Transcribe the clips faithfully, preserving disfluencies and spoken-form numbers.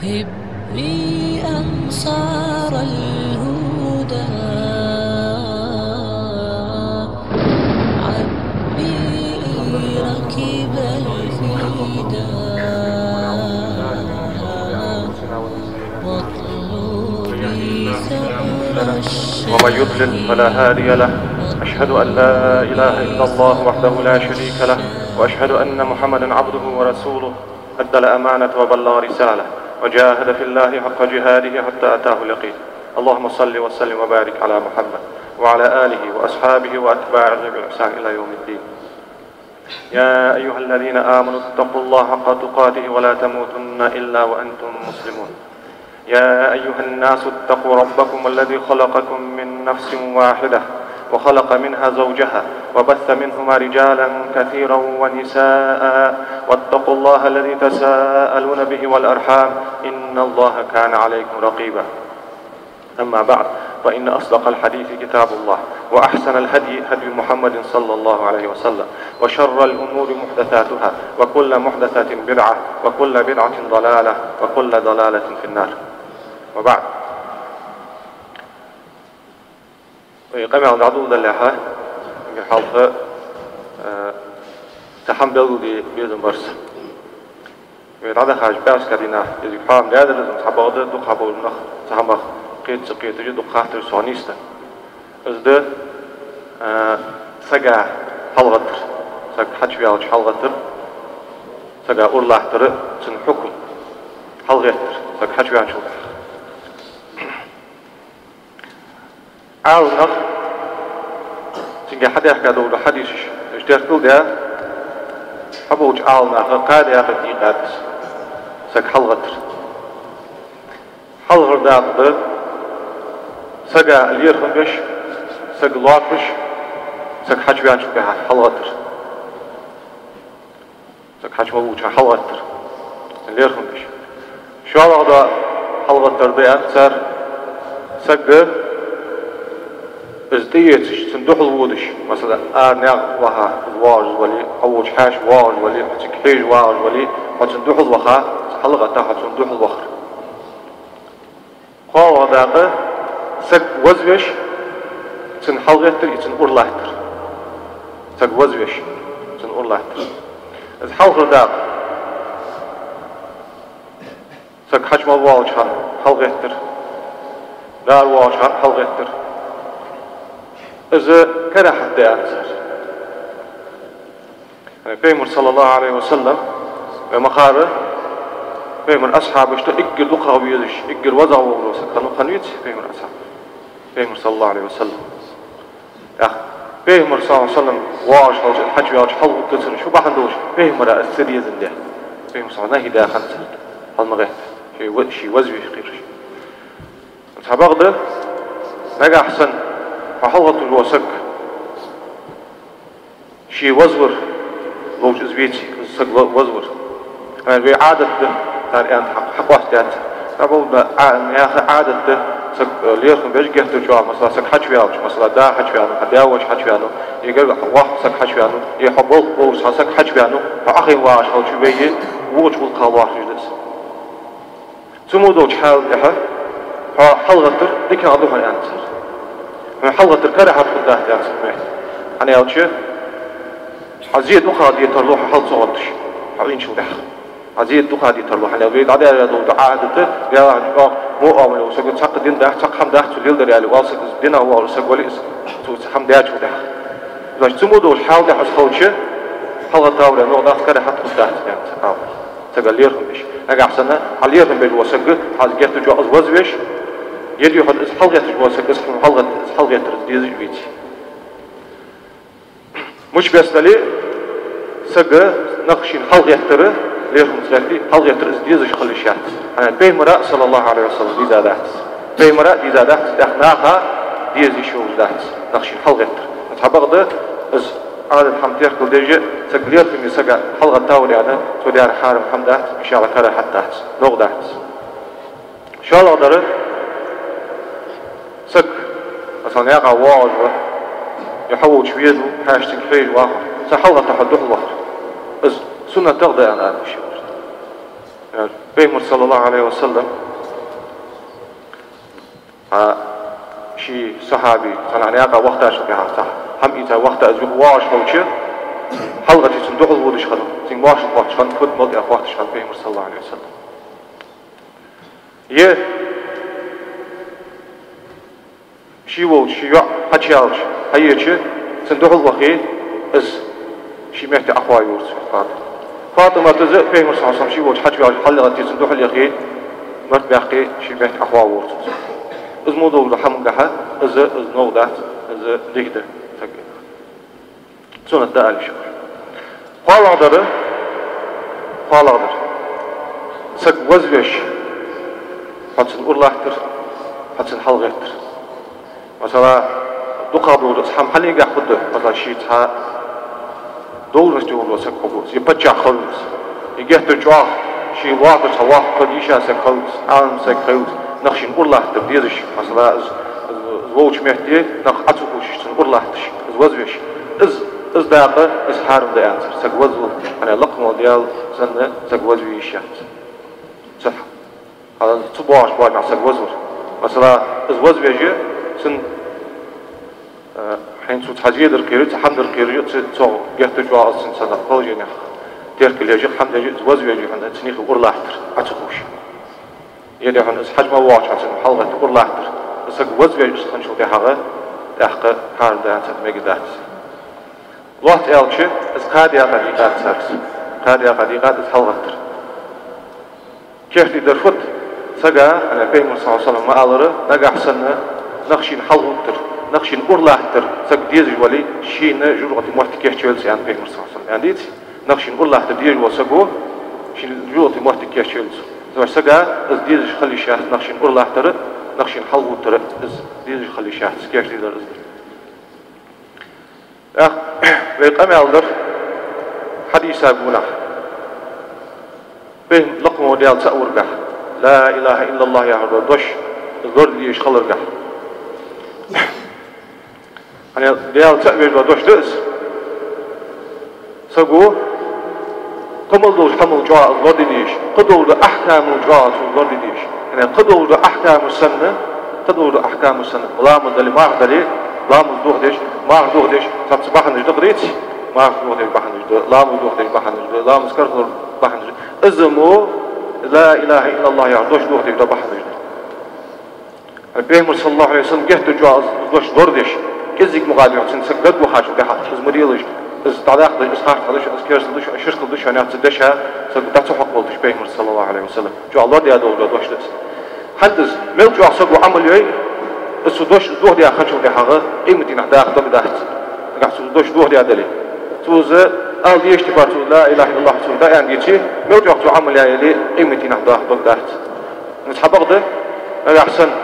هبي أنصار الهدى، عبي ركب الفدا، واطلبي ثأر الشهيد. ومن يضلل فلا هادي له. أشهد أن لا إله إلا الله وحده لا شريك له، وأشهد أن محمدا عبده ورسوله، أدى الأمانة وبلغ الرسالة، وجاهد في الله حق جهاده حتى أتاه اليقين. اللهم صل وسلم وبارك على محمد وعلى آله وأصحابه وأتباعه بإحسان إلى يوم الدين. يا أيها الذين آمنوا اتقوا الله حق تقاته ولا تموتن إلا وأنتم مسلمون. يا أيها الناس اتقوا ربكم الذي خلقكم من نفس واحدة وخلق منها زوجها وبث منهما رجالا كثيرا ونساء، واتقوا الله الذي تساءلون به والأرحام، إن الله كان عليكم رقيبا. أما بعد، فإن أصدق الحديث كتاب الله، وأحسن الهدي هدي محمد صلى الله عليه وسلم، وشر الأمور محدثاتها، وكل محدثة بدعة، وكل بدعة ضلالة، وكل ضلالة في النار. وبعد. Вай къамаьл дӀадоладалехьа, хьалха, э, цхьа хӀама белгалде безам бар са. Вай дӀадахача пӀаьраска дийнахьа, из хьоам даьдар из, цхьабакъда дукха болча наха цхьа хӀамах кхета ца кхеташ дукха хаттараш сона нийсденна. Из да, э, сага хьалгӀаттар, саг хьачуваьлча хьалгӀаттар, сага ура латтар, цун хьукам, хьалгӀеттар, саг хьачуваьнначул тӀехьагӀа. Ӏаламнаха цунга хьадаьхка дола хьадисаш, уж теркал а даь, хьаболча Ӏаламнаха кхаь дакъа тӀа ийкъад из, саг хьалгӀаттар. Хьалхара дакъа да сага лерхӀам беш, саг лоархӀаш, саг хьачуваьнначул тӀехьагӀа хьалгӀаттар. Саг хьачувоалаволча хана хьалгӀаттар, лерхӀам беш. ШоллагӀа дола хьалгӀаттар да, аьннад цар, саг из тӀаэцаш, цунна духьал водаш, масала, ара наькъа ваха воагӀаш вале, хьо волча хьаьша воагӀаш вале, хьо цига хьежа воагӀаш вале, хьо цунна духьал ваха, хьалгӀатта хьо цунна духьал вахар. КхоалагӀа дакъа саг вазвеш, цунна хьалгӀеттар, из цунна ура латтар. Саг вазвеш, цунна ура латтар. Из хьалхара дакъа саг хьачу мел воалача хана хьалгӀеттар, дара воалача хана хьалгӀеттар. Из карахьат да, аьннад цар. Пайхамар, саллаллахӀу Ӏалайхи ва саллам, вай ма харра, пайхамара асхьабашта эггара дукхагӀа везаш, эггара везагӀа вола саг хиннав, хиннавеций пайхамара асхьаб? Пайхамар, саллаллахӀу Ӏалайхи ва саллам. ТӀаккха пайхамар, саллаллахӀу Ӏалайхи ва саллам, воагӀаш хилча, хьачуваьлча хьалгӀаттар, шу бахьан долаш пайхамара из ца дезандаь, пайхамара нахьи даь хиннад цунна, хьал ма гӀетта, ше ва-, ше вазвеш кхераш. Цхьабакъда, нагахьа санна хьо хьалгӀатташ вола саг ше вазвар ловш из веций, из саг ва-, вазвар. Хьайна вай Ӏадат да, цар аьннад, хьа-, хьакъоастадаьд. Цхьаболча а-, наьха Ӏадат да, саг, э, лерхӀам беш геттара чӀоагӀа, масала, саг хьачуваьлча, масала, да хьачуваьннав, хьа даь-воша хьачуваьннав, е гаргара хьа воӀ саг хьачуваьннав, е хьо болх бовзаш хьа саг хьачуваьннав, хьо Ӏохайна вагӀаш хилча вай, вокхача гӀулакха лоархӀаш да из. Цу мо долча хьала тӀехьа хьо хьалгӀаттар дикагӀа да хьона, аьннад цар. Хьона хьалгӀаттар карахьат хургдац, аьннад цар, мехь. ХӀана аьлча, хьа зе дукхагӀа де тарлу хьо хьал ца гӀатташ, хьо Ӏийначул тӀехьагӀа. Хьа зе дукхагӀа де тарлу, хӀана аьлча вай дӀадаьнна дола Ӏадат, Даьла хьалхашка, во Ӏамал йола саг, цхьаккха дин дац, цхьаккха хӀама дац цо леладер аьле, валлахӀи, из динах вола саг вале, из цо цхьа хӀама даьчул тӀехьагӀа. Значит, цу мо долча хьала тӀехьа из хилча, хьалгӀаттавар, ногӀ дац, карахьат хургдац, аьннад цар. Сага лерхӀам беш. Нагахьа санна хьа лерхӀам беш вола саг, хьа из геттара чӀоагӀа из вазвеш, е дий хьона из хьалгӀетташ вола саг, из хьона хьалгӀат-, из хьалгӀеттар из дезаш веций. Мича беса дале а, сага нах шийна хьалгӀеттар, лерхӀамца гӀерте, хьалгӀеттар из дезаш хила йиш яц. ХӀана аьлча пайхамара, саллаллахӀу Ӏалайхи ва саллам, дийзадац. Пайхамара дийзадац, тӀаккха наха деза йиш йолаш дац нах шийна хьалгӀеттар. Цхьабакъда из Ӏадат хӀама теркалдеш, саг лерхӀаме сага хьалгӀаттавар аьнна, цо даьр хьарам хӀама дац, иншааллахӀ, карахьат дац, ногӀ дац. ШоллагӀдар, саг, масала, наькъа воагӀаш ва, е хьо волча веза ва, хьаьша цига хьежа вахар, цунна хьалгӀатта хьо духьал вахар. Из суннатагӀа да аьнна ала йиш я. Пайхамар, саллаллахӀу Ӏалайхи ва саллам, а, ший сахьаби, цхьан наькъа вахийтачул тӀехьагӀа, цхьа хӀама ийца вахийта, из юха воагӀаш хилча, хьалгӀатта цунна духьал водаш хиннав, цунга моаршал хоатташ хиннав, фуд мала да аьнна хоатташ хиннав Пайхамар, саллаллахӀу Ӏалайхи ва саллам. Е ший волча ший йоӀ хьачуяьлча, хьаеча, цунна духьал вахе, из ший метте Ӏохоавора цо, Фатима. Фатимат из Пайхамар, саллаллахӀу Ӏалайхи ва саллам, ший волча хьачуяьлча, хьалгӀатта цунна духьал яхе, март баьккхе, ший метте Ӏохоавора цо. Из мо долаш дола хӀама гахьа, из, из новкъа дац, из дика да сага. Суннат да аьлча. КхоалагӀдар, кхоалагӀдар. Саг вазвеш, хьо цунна ура латтар, хьо цунна хьалгӀеттар. Масала, дукхагӀа долаш да из хӀама хьанийгахь хургда, масала, ший цхьа должность йолаш вола саг хургва из, е паччахь хилва из, е геттара чӀоагӀа ший лоархӀаш цхьа воккха, дийша саг хилва из, Ӏалам саг хилва из, нах шийна ура латтар дезаш, масала, из, из, из волча метте нах Ӏо ца ховшаш цунна ура латташ, из вазвеш. Из, из дакъа, из хьарам да аьннад цар, саг вазвала, хӀана аьлча Лакха волча Даьла санна саг вазве йиш яц. Цу хьа-, хьа-, цу боагӀача боамехь саг вазвар. Масала, из вазвеш, цунна, э, хьайна цо цхьа зе дар кхерий, цхьа хӀама дар кхерий, цу, цох геттара чӀоагӀа из цунна цхьа положенех теркал еш, хӀама деш, из вазвеш, хӀана аьлча цунна юхе ура латтар, Ӏо ца ховш. Е дий хьона, из хьачу ма воагӀача хана цунна хьалгӀетта ура латтар. Из саг вазвеш из хинначул тӀехьагӀа, тӀаккха хьарам да аьннад цар, мегаргдац. Лоацца аьлча, из кхаь даькъа дийкъад цар из. Кхаь даькъа дийкъад из хьалгӀеттар. Керте дар фуд? Сага, хӀана аьлча Пайхамара, саллаллахӀу Ӏалайхи ва саллам, ма аллара, нагахьа санна нах шийна хьалгӀоттар, нах шийна ура латтар саг дезаш вале, шийна жожагӀатен моттиг кийчвеллалца, аьннад Пайхамара, саллаллахӀу Ӏалайхи ва саллам. Аьннадий цо? Нах шийна ура латтар дезаш вола саго шийна жожагӀатен моттиг кийчвеллалца. Цудухьа сага из дезаш хила йиш яц, нах шийна ура латтар, нах шийна хьалгӀоттар, из дезаш хила йиш яц, керте дар из да. ТӀаккха вай къамаьл дар хьадиса гонахьа. Вай Лакха волча Даьла цаӀ варгахьа, لا إله إلا الله яхаш дола дош, из лораде дезаш хиларгахьа. ХӀана аьлча Даьла цаӀ веш дола дош да из. Саго кхы мел долча хӀамал чӀоагӀа из лораде дезаш, кхыдолча ахькамал чӀоагӀа цо из лораде дезаш. ХӀана аьлча кхыдолча ахькамаш санна, кхыдолча ахькамаш санна, ламаз дале, марха дале, ламаз дохадеш, марха дохадеш, цхьацца бахьанаш да-кх, деций? Марха дохадеш бахьанаш да, ламаз дохадеш бахьанаш да, ламаз кархалуш бахьанаш да. Из мо لا إله إلا الله яхаш дош дохадеш дола бахьанаш да. Пайхамара, саллаллахӀу Ӏалайхи ва саллам, геттара чӀоагӀа из дош лорадеш, кӀезига мукъагӀа дий хьона цунна саг гад вахачул тӀехьагӀа, из ма делаш, из дӀадаккха да, из харц да, из керастал да, из ширк да, хӀана аьлча цу деша саг дӀа ца хьокхавалийташ Пайхамара, саллаллахӀу Ӏалайхи ва саллам. ЧӀоагӀа лорадаь долаш дола дош да из. ХӀанз из мел чӀоагӀа саго Ӏамал йой, из цу дош дохадаь хинначул тӀехьагӀа къематдийнахьа дакъа дог дац. Нагахьа цо дош дохадаь дале, цо из ала дезача тайпара цо لا إله إلا الله цо дӀааьнна деце, мел чӀоагӀа цо Ӏамал яь яле, къематдийнахьа дакъа дог дац. Из хьабакъда, нагахьа санна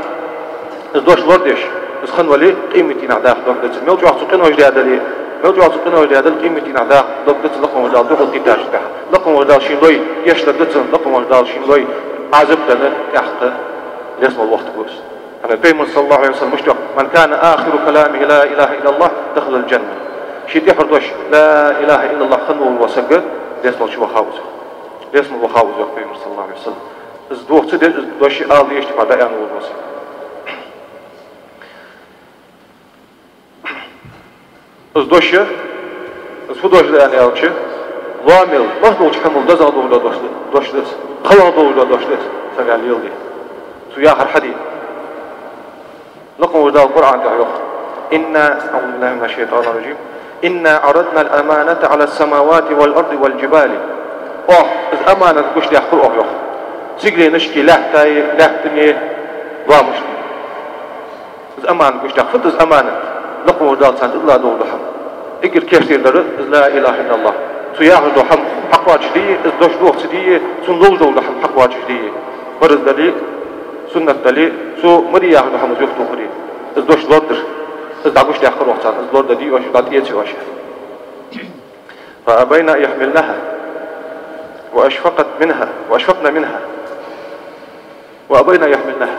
из дош лорадеш из хинна вале, къематдийнахьа дакъа дог да цунна. Мел чӀоагӀа цо къинош даь дале, мел чӀоагӀа цо къинош даь дале, къематдийнахьа дакъа дог да цунна Лакха волча Даьла духьалкхийттача тӀехьагӀа. Лакха волча Даьла шийна лой гешт дергда цунна, Лакха волча Даьла шийна лой Ӏазап денна тӀаккха лесмала вахийтаргва из. ХӀана аьлча Пайхамара, саллаллахӀу Ӏалайхи ва саллам, мишта йоах: من كان آخر كلامه لا إله إلا الله دخل الجنة. Ший тӀехьара дош لا إله إلا الله хинна волаш вола саг лесмала чу вахав из. Лесмала вахав из, йоах Пайхамара, саллаллахӀу Ӏалайхи ва саллам. Из дохадаь ца деза, из дош ала дезача тайпара дӀааьнна волаш вола саг. Из дош, из фу дош да аьнна аьлча, лоамал, мел долча хӀамал дезагӀа долаш дола дош да, дош да из, кхоалагӀа долаш дола дош да из, сага леладе. Цо яхар хьаде. Лакха волча Дала Къуръана тӀа йоах: إنا، أعوذ بالله من الشيطان الرجيم، إنا عرضنا الأمانة على السماوات والأرض والجبال. Оаха из аманат гучадаьккхар оаха, йоах, сигаленашкеи, лаьттаи, лаьттанеи, лоамашкеи. Из аманат гучадаьккхар, фуд из аманат? Лакха волча Дала царна тӀадилла долаш дола хӀама. Эггара керттера дар из لا إله إلا الله. Цо яхаш дола хӀама хьакхоачашде, из дош доха ца де, цунна ловш долаш дола хӀама хьакхоачашде. Парз дале, суннат дале, цо ма де яхаш дола хӀама из юхатохаре. Из дош лорадар. Из дӀагучадаьккхар оаха царна, из лораде оаш, дӀатӀаэце оаш. فأبين أن يحملنها وأشفقت منها، وأشفقن منها وأبين أن يحملنها.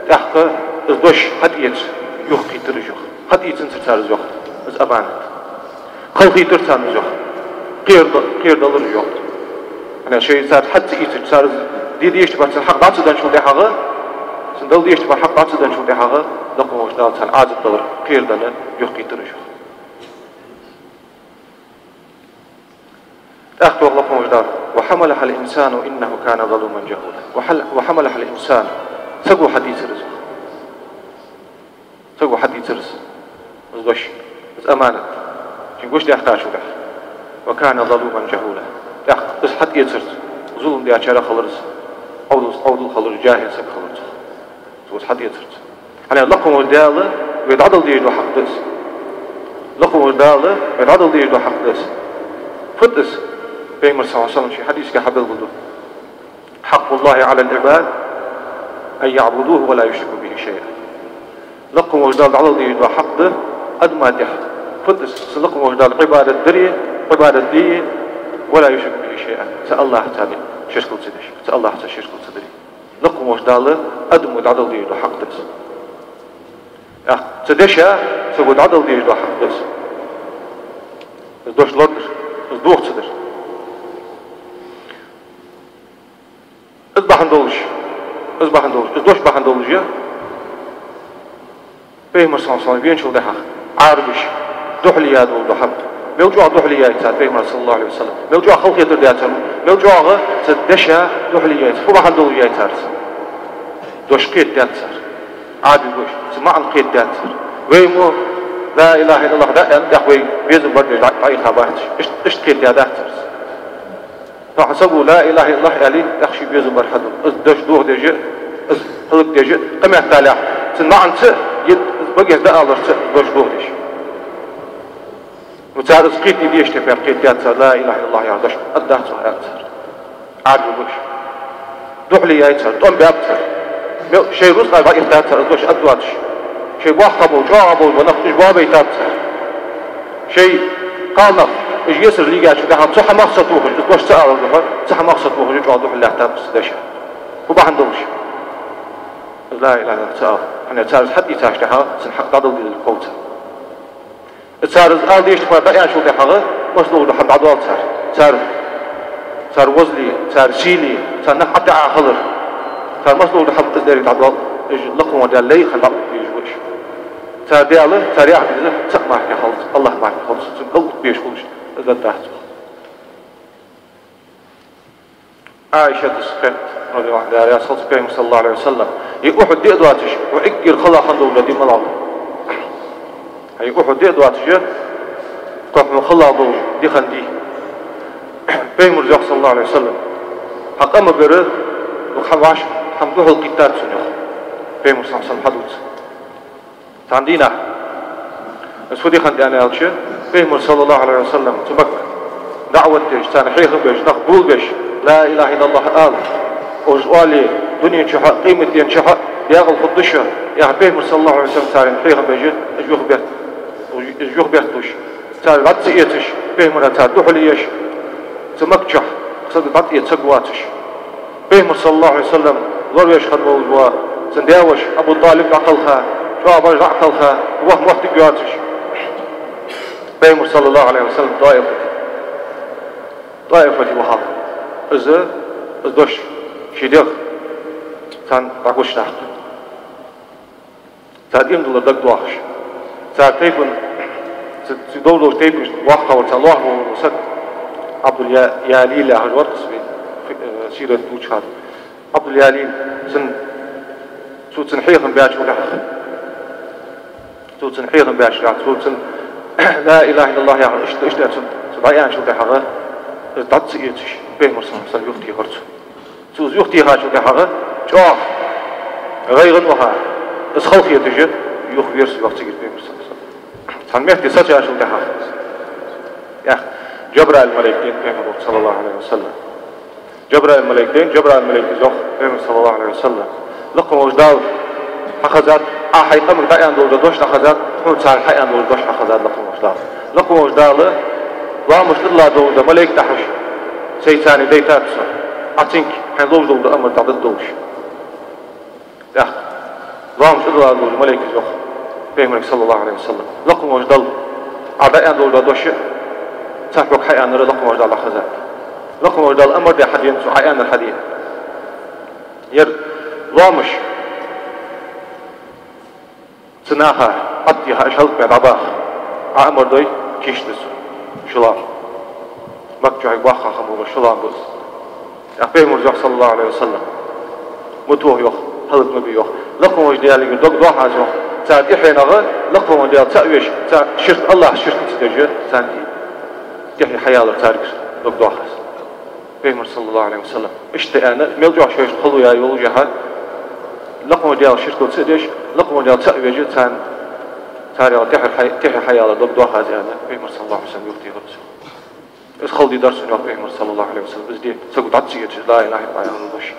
ТӀаккха из дош хьатӀаэца юхакхийттар уж, йоах. ХьатӀаийцанзар цар из, йоах, из аманат. Кхалхийтар царна из, йоах. Кхера-, кхерадалар уж, йоах. ХӀана аьлча шоай цар хьа ца ийцача, цар из Де дезаш бар цун хьакъ дӀа ца денначул тӀехьагӀа, цун дала дезаш бар хьакъ дӀа ца денначул тӀехьагӀа, лакха волча Дала царна Ӏазап далар кхераденна юхакхийттар уж. ТӀаккха йоах лакха волча Дала: «وحملها الإنسان إنه كان ظلوما جهولا». وحل-، «وحملها الإنسان». Саго хьадийцар из. Саго хьадийцар из, из дош, из аманат, шийна гучадаьккхачул тӀехьагӀа. «وكان ظلوما جهولا». ТӀаккха из хьатӀаэцар цо, зулам дечарех хилар из, Ӏовдал, Ӏовдал хилар, жахӀил саг хилар цо. Цо из хьатӀаэцар цо. ХӀана аьлча лакха волча Дала вай дӀадала дезаш дола хьакъ да из. Лакха волча Дала вай дӀадала дезаш дола хьакъ да из. Фуд из? Пайхамара, صلى الله عليه وسلم, ший хьадисага хьабелгалду: «حق الله على العباد أن يعبدوه ولا يشركوا به شيئا». Лакха волча Дала дӀадала дезаш дола хьакъ да адама тӀа. Фуд из? Цу лакха волча Дала Ӏибадат дари, Ӏибадат дии, «ولا يشركوا به شيئا». Цу АллахӀаца ширк ца деш, цу АллахӀаца ширк ца дари. Лакха волча Дала адамо дӀадала дезаш дола хьакъ да из. ТӀаккха цу деша, саго дӀадала дезаш дола хьакъ да из. Из дош лорадар, из дохадаргдар. Из бахьан долаш, из бахьан долаш, из дош бахьан долаш я Пайхамар, صلى الله عليه وسلم, веначул тӀехьагӀа Ӏарбаша духьале яь дола хьакъ. Мел чӀоагӀа духьале яьй цар Пайхамарах, صلى الله عليه وسلم. Мел чӀоагӀа халахетар даьд цар. Мел чӀоагӀа цу деша духьале яьй цар. Фу бахьан долаш яьй цар из? Дош кхетадаьд цар. Ӏарбий ба уж, цун маӀан кхетадаьд цар. Вай мо «لا إله إلا الله» дӀааьнна, тӀаккха вай безам бар деш дӀа-, дӀаийха бац уж. Иштта, иштта кхетадаьдац цар из. Тахан саго «لا إله إلا الله» аьле, тӀаккха ший безам бар хьадоал. Из дош дохадеш а, из хӀалакдеш а къамаьл далехь, цун маӀан ца йита, из баге дӀааларца дош дохадеш. Ну, цар из кхетаде дезаш тайпара кхетадаьд цар, «لا إله إلا الله» яха дош, аргдац цо, аьннад цар. Ӏарбий ба уж. Духьале яьй цар, тӀом баьб цар. Мел-, шоай рузкъах дӀаихтад цар из дош аргдоацаш. Шоай боккхагӀа бола, чӀоагӀагӀа бола нах уж боабайтаб цар. Шоай кхалнах уж есар лийгачул тӀехьагӀа цу хӀамах сатохаш, из дош ца алар духьа, цу хӀамах сатохаш чӀоагӀа духьале лаьттаб цар цу деша. Фу бахьан долаш? Из «لا إله إلا الله» ца ала. ХӀана аьлча цар из хьатӀаийцачул тӀехьагӀа цун хьакъ дӀадала дезилга хов цар. Цар из ала дезаш тайпара дӀааьнначул тӀехьагӀа, массадолча хӀама дӀадоал цар. Цар, цар возал, цар сий, цар нах ӀотаӀа хилар. Цар массадолча хӀама из деррига дӀадоал, уж лакха волча Даьла лай хинна дӀаоттабе безаш ба уж. Цар Даьла, цар яхар деза цаӀ мара хилац, АллахӀ мара хилац, цунга ала оттабе безаш хул уж, из дергдац цо. Ӏайшатас хаьттад, رضي الله عنها, Даьла раьза хилва цунна, Пайхамара, صلى الله عليه وسلم, ер Ухьуд ди а доацаш, укх эггара хала хинна дола ди малав? Ер Ухьуд ди а доацаш, укх хьона хала дола ди хиннадий? Пайхамара йоах, صلى الله عليه وسلم: «Хьа къа ма бера, хьа вӀаши хӀама духьалкхийттад сона», йоах. Пайхамара, صلى الله عليه وسلم, хьадувц. Цхьан дийнахьа из фу ди хиннад аьнна аьлча, Пайхамар, صلى الله عليه وسلم, цу Макка даӀват деш, царна хьехам беш, нах гулбеш, «لا إله إلا الله» ала, уж оале, дунен чухь а, къематден чухь а декъала хургда шо, яхаш, Пайхамар, صلى الله عليه وسلم, царна хьехам беш, уж юхаберт-, уж юхаберталуш. Цар дӀа ца эцаш, Пайхамара цар духьале еш, цу Макка чухь саг дӀа ца эца саг воацаш. Пайхамар, صلى الله عليه وسلم, лоравеш хинна волаш вола цун даь-воша Абу ТӀалиб дӀакхелха, чӀоагӀа бажа дӀакхелха, ваха моттиг йоацаш. Пайхамар, صلى الله عليه وسلم, ТӀаифате, ТӀаифате вахав. Из, из дош ший дегӀ царна дӀагучадаьккха. Цар иман диллар дагадоахаш. Цар тайпан, ц-, цига долаш долча тайпанашта воккхагӀвар, цар лоархӀаргволаш вола саг, Ӏабдул-Я-, Ялил яхаш вар-кх из вай, э, сират дувцача хана. Ӏабдул-Ялил, цун, цо цунна хьехам баьчул тӀехьагӀа, цо цунна хьехам баьчул тӀехьагӀа, цо цунна «لا إله إلا الله» яхар иштта, иштта цо, цо дӀааьнначул тӀехьагӀа, из дӀа ца эцаш, Пайхамар, صلى الله عليه وسلم, юхатехар цо. Цо из юхатехачул тӀехьагӀа чӀоагӀа гӀайгӀане ваха, из халахеташ а юхаверзар, йоах, цигара Пайхамар, صلى الله عليه وسلم. Цхьан метте сецачул тӀехьагӀа, яхаш, Джабраил малайк денад Пайхамара, صلى الله عليه وسلم. Джабраил малайк денад, Джабраил малайка йоах Пайхамарга, صلى الله عليه وسلم: «Лакха волча Дала хьахезад, Ӏа хьай къамага дӀааьнна дола дош дӀахезад, хьона царга хьааьнна дола дош хьахезад, лакха волча Дала. Лакха волча Дала лоамашта тӀадилла дола малайк дахьаш, сай царна дайтад со, Ӏа цунга хьайна ловш дола амар дӀадала долаш». ТӀаккха лоамашта тӀадилла дола малайка йоах Пайхамарга, صلى الله عليه وسلم: «Лакха волча Дала Ӏа дӀааьнна дола дош а, цар хьога хьааьннар а лакха волча Дала дӀахезад. Лакха волча Дала амар даь хьадена цо, Ӏа аьннар хьаде». Ер лоамаш цу наха Ӏаттиха, уж хьалкъе дӀабаха, Ӏа амар дой, кийчде цу шу лоам. Макка чу хьайга бахха хӀама бола шу лоам ба из. ТӀаккха Пайхамара йоах, صلى الله عليه وسلم, ма тоха йоах, хӀалак ма бе йоах. Лакха волча Даьлагара дог доахьа аз йоах, цар тӀехьенах лакха волча Даьла цаӀ веш, цар ширк, АллахӀа ширк ца деш, царна тӀехье хьаялар царгара дог доахьа аз. Пайхамара, صلى الله عليه وسلم, иштта аьнна, мел чӀоагӀа шоашта хало яь йолаш яхьа, лакха волча Даьла ширк ца деш, лакха волча Даьла цаӀ веш, царна, цар яла тӀехье хьай-, тӀехье хьаялар дог доахьа аз аьнна, Пайхамара, صلى الله عليه وسلم, юхатехар цо. Из хала ди дар сона, йоах Пайхамара, صلى الله عليه وسلم, из ди саго дӀа ца эцаш, لا إله إلا الله яха дош.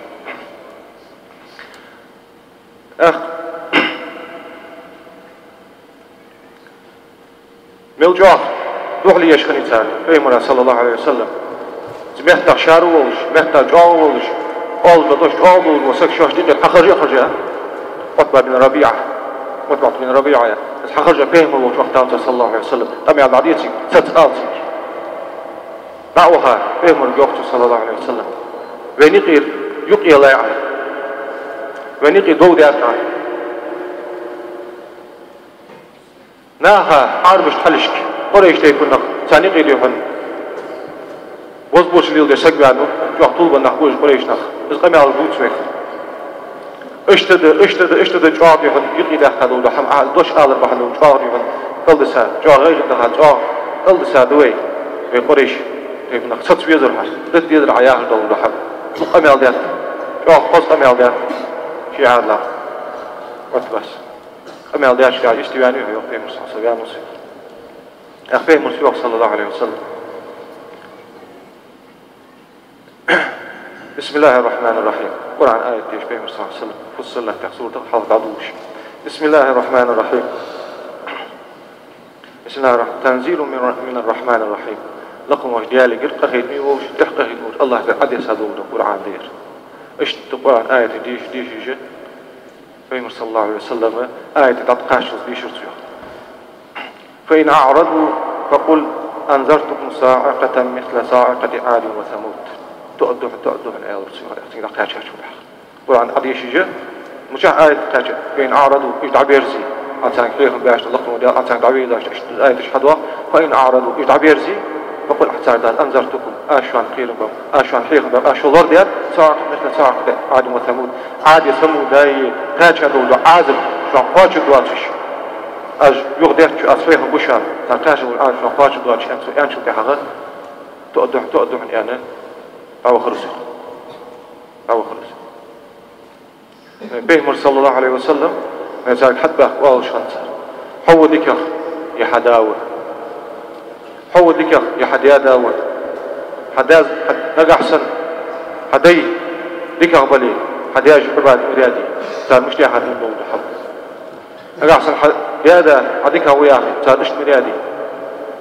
ТӀаккха мел чӀоагӀа духьале еш хиннай цар Пайхамара, صلى الله عليه وسلم. Цу меттах шаьра волаш, меттах чӀоагӀа волаш, оалаш дола дош чӀоагӀа долаш вола саг шоашта юкъера хьахержа а хержа, Ӏутба бин РабиӀа, Ӏутба бин РабиӀа, из хьахержа Пайхамар волча вахийтав цар, صلى الله عليه وسلم, къамаьл дӀадеций, цаца алаций. ДӀа а ваха, Пайхамарга йоах цо, صلى الله عليه وسلم: «Вайна юкъера юкъ елай Ӏа. Вайна юкъе дов даьд Ӏа». Наха Ӏарбашта хьалхашка, Къурайш тайпан нах, царна юкъе дий хьона бозбуунчалла леладеш саг ваьннав, чӀоагӀа тилабенна нах ба уж Къурайш нах. Из къамаьл дувц вайх. Иштта да, иштта да, иштта да, чӀоагӀа дий хьона юкъе даьккха дола хӀама, а, дош алар бахьан долаш чӀоагӀа дий хьона кӀалдиса, чӀоагӀа гӀайгӀа даха, чӀоагӀа кӀалдиса да вай, вай Къурайш тайпан нах, саца везар хьо, дита дезар Ӏа яхаш дола хӀама. Цо къамаьл даьд, чӀоагӀа хоза къамаьл даьд ший Ӏаьдала Ӏутбас. Къамаьл даьчул тӀехьагӀа иштта ваьннав, йоах, Пайхамара, صلى الله عليه وسلم, ваьннав из. ТӀаккха Пайхамара йоах, صلى الله عليه وسلم: «بسم الله الرحمن الرحيم». Къуръан аят дийша Пайхамара, صلى الله عليه وسلم, فصلت яхача сурата хьалха дӀадувлаш. «بسم الله الرحمن الرحيم». بسم الله الرحمن، تنزيل من، من الرحمن الرحيم. Лакха волча Даьлагара, къахетаме волаш, тӀех къахетаме волаш АллахӀагара Ӏодеса дола да Къуръан, дер. Иштта Къуръан аят дийша, дийша, дийша, Пайхамара, صلى الله عليه وسلم, аят дӀакхаччалца дийшар цо, йоах: «فإن أعرضوا فقل أنذرتكم صاعقة مثل صاعقة عاد وثمود». Тоъа да хьона, тоъа да хьона, аьлар цо, йоах, цунга дӀакхаьчачул тӀехьагӀа. Къуръан Ӏодийша, мичахьа аят кхаьча: «فإن أعرضوا», уж дӀаберзе, Ӏа царга хьехам беш, лакха волча Даьла Ӏа царга дӀавелаш, иштта аяташ хьадоагӀа: «فإن أعرضوا», уж дӀаберзе, «فقل», Ӏа царга дӀаала: «أنذرتكم», аз шоана кхерам баьб, аз шоана хьехам баьб, аз шо лорадеш да, «صاعقة مثل صاعقة عاد وثمود». Ӏаде, Самуде кхаьча дола Ӏазап шоана кхоачаргдоацаш, аз юхадеттача, аз пайхам бу шоана, цар кхаьча дола Ӏазап шоана кхоачаргдоацаш, аьнна цо аьнначул тӀехьагӀа, тоъа да хьона, тоъа да хьона, аьнна, дӀавахар из, йоах. ДӀавахар из. Пайхамар, صلى الله عليه وسلم, царга хьатӀабаьхка оалаш хиннад цар: «Хьо ва дикагӀа, е хьа да ва? Хьо ва дикагӀа, е хьа даь-да ва? Хьа даь, хьа, нагахьа санна хьа дай дикагӀа бале, хьа даьша Ӏибадат мара даьдий, цар мишта яхар дин долаш да хьона? Нагахьа санна хьа даь-да хьа дикагӀа ва яхе, цар иштта мара даьдий?»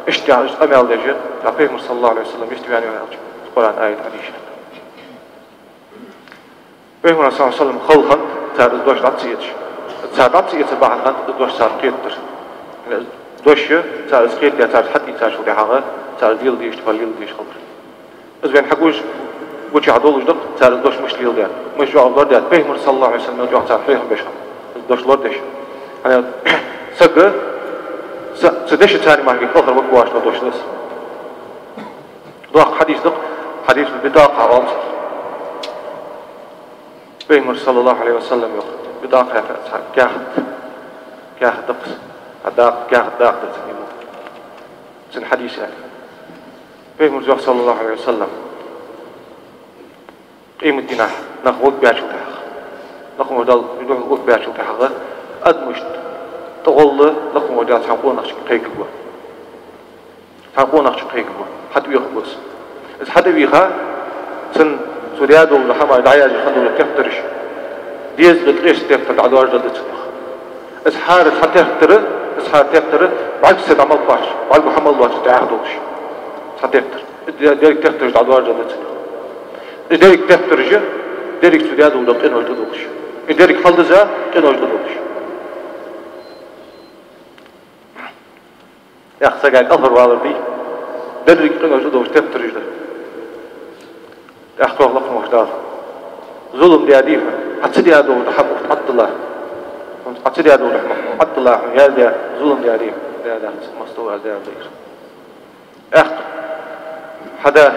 Иштта яхаш, иштта къамаьл деш, тӀаккха Пайхамар, صلى الله عليه وسلم, иштта ваьннав, аьлча, Къуръан аят Ӏодийшар. Пайхамара, صلى الله عليه وسلم, хала хиннад цар из дош дӀа ца эцаш. Цар дӀа ца эца бахьан хиннад из дош царна кхетадар. Из дош цар из кхетадаь, царца хьатӀаийцачул тӀехьагӀа, цар из леладе дезаш, леладе дезаш хилар. Из вайна хьагуш, гучахь долаш да-кх цар из дош мишта леладаьд, мишта чӀоагӀа лорадаьд, Пайхамар, صلى الله عليه وسلم, мел чӀоагӀа царна хьехам беш хиннад из дош лорадеш. ХӀана, сага са, са деша царна мара кӀалхарваргвоацаш дола дош да из. Доккха хьадис да-кх, حديث البطاقة оал цох. Пайхамара, صلى الله عليه وسلم, йоах, битӀакъа яха цхьа каьхат, каьхат да-кх из, а дакъа, каьхат дакъа да цун иман. Цун хьадис аьле. Пайхамара йоах, صلى الله عليه وسلم, къематдийнахьа нах гӀоргбаьчул тӀехьагӀа, лакха волча Далла духьала гӀоргбаьчул тӀехьагӀа, адамашта тӀагӀолла лакха волча Дала цхьан къонахчунга кхайкаргва. Цхьан къонахчунга кхайкаргва, хьатӀавехаргва из. Из хьатӀавийха, цунна цо даь дола хӀамаш, дӀаяьржа хинна дола тептараш, дезткъа ткъеста тептар дӀадоаржадаргда цунна, йоах. Из хӀара цхьа тептар, из хӀара тептар бӀаргса дӀа мел кхоачаш, бӀаргагу хӀама мел доацаш дӀаяхьа долаш. Цхьа тептар. Из де-, деррига тептараш дӀадоаржадаргда цунна, йоах. Из деррига тептараш, деррига цо даь дола къинош тӀадуллаш. Из деррига хьалдиза къинош тӀадуллаш. ТӀаккха сага кӀалхарвалар дий, деррига къинош тӀадуллаш тептараш да. ТӀаккха йоах лакха волча Дала: Зулам даьдий хьона, Ӏа ца даь дола хӀама укх тӀа Ӏаддалахь. ХӀанз Ӏа ца даь дола хӀама Ӏаддалахь хьона, яздеш, зулам даьдий хьона, даьдац, массадолча аз даьр да ер. ТӀаккха хьада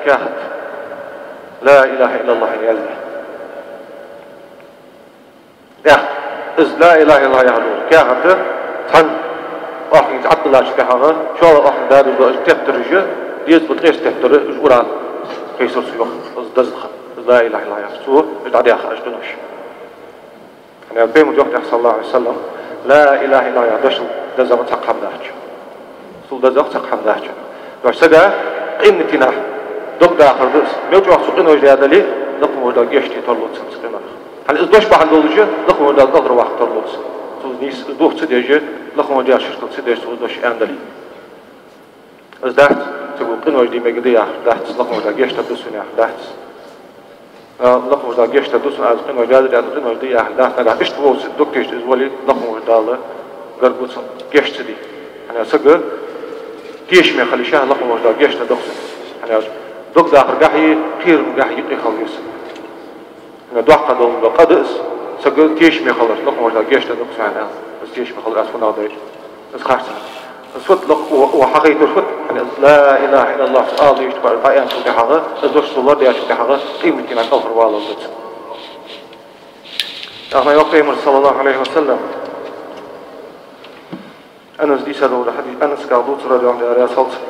каьхат, لا إله إلا الله яздеш. ТӀаккха из لا إله إلا الله яхаш каьхат, цхьан оахкинца Ӏаддалача тӀехьагӀа, шоллагӀа оахкинца дадур да из теттараш, деза ба ткъеста теттар, из урал кхайсар цо йоах, из дазлаха, из لا إله إلا الله яхаш цо, из дӀадаьха, из къинош. ХӀана аьлча Пайхамара йоах тӀаккха, صلى الله عليه وسلم, لا إله إلا الله яха дешал дезагӀа цхьаккха хӀама дац. Цул дезагӀа цхьаккха хӀама дац. Дош сага къематдийнахьа дог дахар да из. Мел чӀоагӀа цо къинош даь дале, лакха волча Дала гешт де тарлу цунна цу къинойх. ХӀана из дош бахьан долаш, лакха волча Дала кӀалхарваккха тарлу из. Цо нийса из духьа ца деш, лакха волча Даьла ширк ца деш, цо из дош аьнна дале. Из дац, цо къинош де мегаш да яхар дац, лакха волча Дала гешт дергда сона яхар дац. А, лакха волча Дала гешт дергда сона, аз къинош даьдар аьнна, къинош де яхар дац, нагахь иштта волча саг дог тешийта из вале, лакха волча Дала гарга ва цунна, гешт ца де. ХӀана аьлча саг тешаме хилча, лакха волча Дала гешт дергда цунна. ХӀана аьлча дог дахаргахьеи кхерамгахьеи юкъе хила веза. ХӀана доккха дола къа да из, саг тешаме хилар, лакха волча Дала гешт дергда цунна аьнна, из тешаме хилар аз фуннагӀа дойр. Из харцахьа. Из фуд лакха, укхо хьахайтар фуд, хӀана аьлча لا إله إلا الله ала дезаш дар дӀааьнначул тӀехьагӀа, из дош цо лорадаьчул тӀехьагӀа, къематдийнахьа кӀалхарвалар да цунна. ТӀаккха йоах Пайхамара, صلى الله عليه وسلم, Анаса дийца дола хьадис, Анасага дувц, رضي الله عنه, Даьла раьза хилва цунна.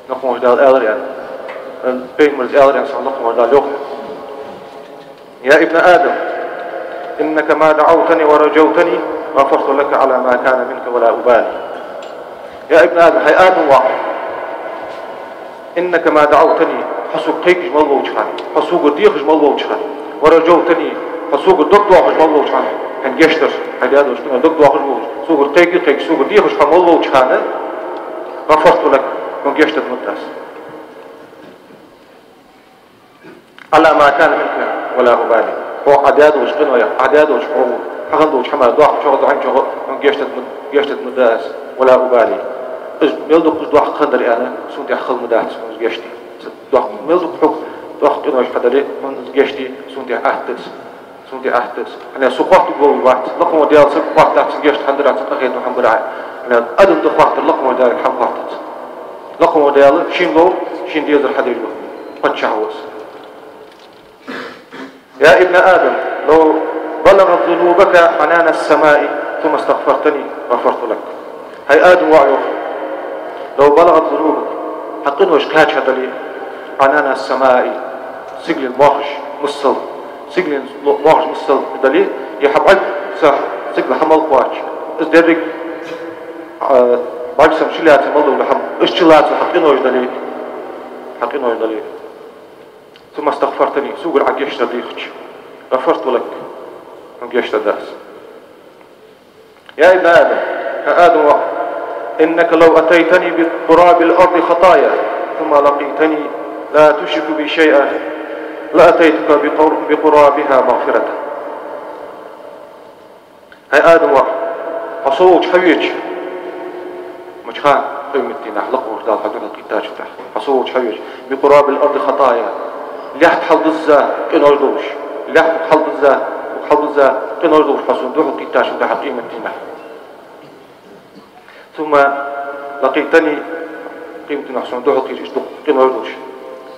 Лакха волча Дала аьлар аьнна. Пайхамара аьлар аьнна, цхьан лакха волча Дала йоах: يا ابن آدم، إنك ما دعوتني ورجوتني غفرت لك على ما كان منك ولا أبالي. يا ابن آدم, хӀай Адама воӀ, إنك ما دعوتني, хьо сога кхайкаш мел волча хана, хьо согара дехаш мел волча хана, ورجوتني, хьо согара дог доахаш мел волча хана, хьайна гешт дар, хьай даь долча къинойх дог доахаш волаш, согара кхайкаш, кхайкаш, согара дехаш хьо мел волча хана, غفرت لك, хьона гешт дергда аз. على ما كان منك ولا أبالي. Хьо Ӏа даь долча къинойх, Ӏа даь долча хьо, хьа хинна долча хӀамах, доккхачох а, духьалчох а, хьона гешт дергда, гешт дергда аз, ولا أبالي. Из мел дукха из доккха хиннадар аьнна, сона тӀехь хала ма дац хьона из гешт де. Доккха, мел дукха хьога доккха къинош хьадале, хьона из гешт де, сона тӀехь атта да из. Сона тӀехь атта да из. ХӀана аьлча со хоаттаргволаш вац, лакха волча Даьла саг хоаттадац цунна гешт, хӀана дар цунна къахетам, хӀана бар Ӏа. ХӀана аьлча адам да хоаттар, лакха волча Даьлага хӀама хоаттац. Лакха волча Даьла шийна лов, шийна дезар хьадеш ва. Паччахь ва из. يا ابن آدم، لو بلغت ذنوبك عنان السماء ثم استغفرتني غفرت لك. ХӀай Адама воӀ, йоах, لو بلغت ذنوبك, хьа къинош кхаьча дале, عنان السماء, сигален моархӀаш миссел, сигален ло-, моархӀаш миссел дале, е хьа бӀарг саг сигала хьа мел кхоач, из деррига, а, бӀарг санна чулаьца мел дола хӀама, из чулоацаш хьа къинош дале, хьа къинош дале. ثم استغفرتني, согара Ӏа гешт дар дийхача, غفرت لك, хьона гешт дергда аз. يا ابن آدم, хӀай Адама воӀ, إنك لو أتيتني بقراب الأرض خطايا ثم لقيتني لا تشرك بي شيئا لأتيتك بقر-، بقرابها مغفرة. ХӀай Адама воӀ, хьо со волча хьавеча, мачхана, къематдийнахьа лакха волча Дала хьа духьалкхийттачул тӀехьагӀа, хьо со волча хьавеча, بقراب الأرض خطايا, лаьтта хьалдизза къинош долаш, лаьтта хьалдизза, хьалдизза къинош долаш хьо сона духьалкхийттачул тӀехьагӀа къематдийнахьа. ثم لقيتني, къематдийнахьа сона духьалкхийттача, иштта дукха къинош долаш,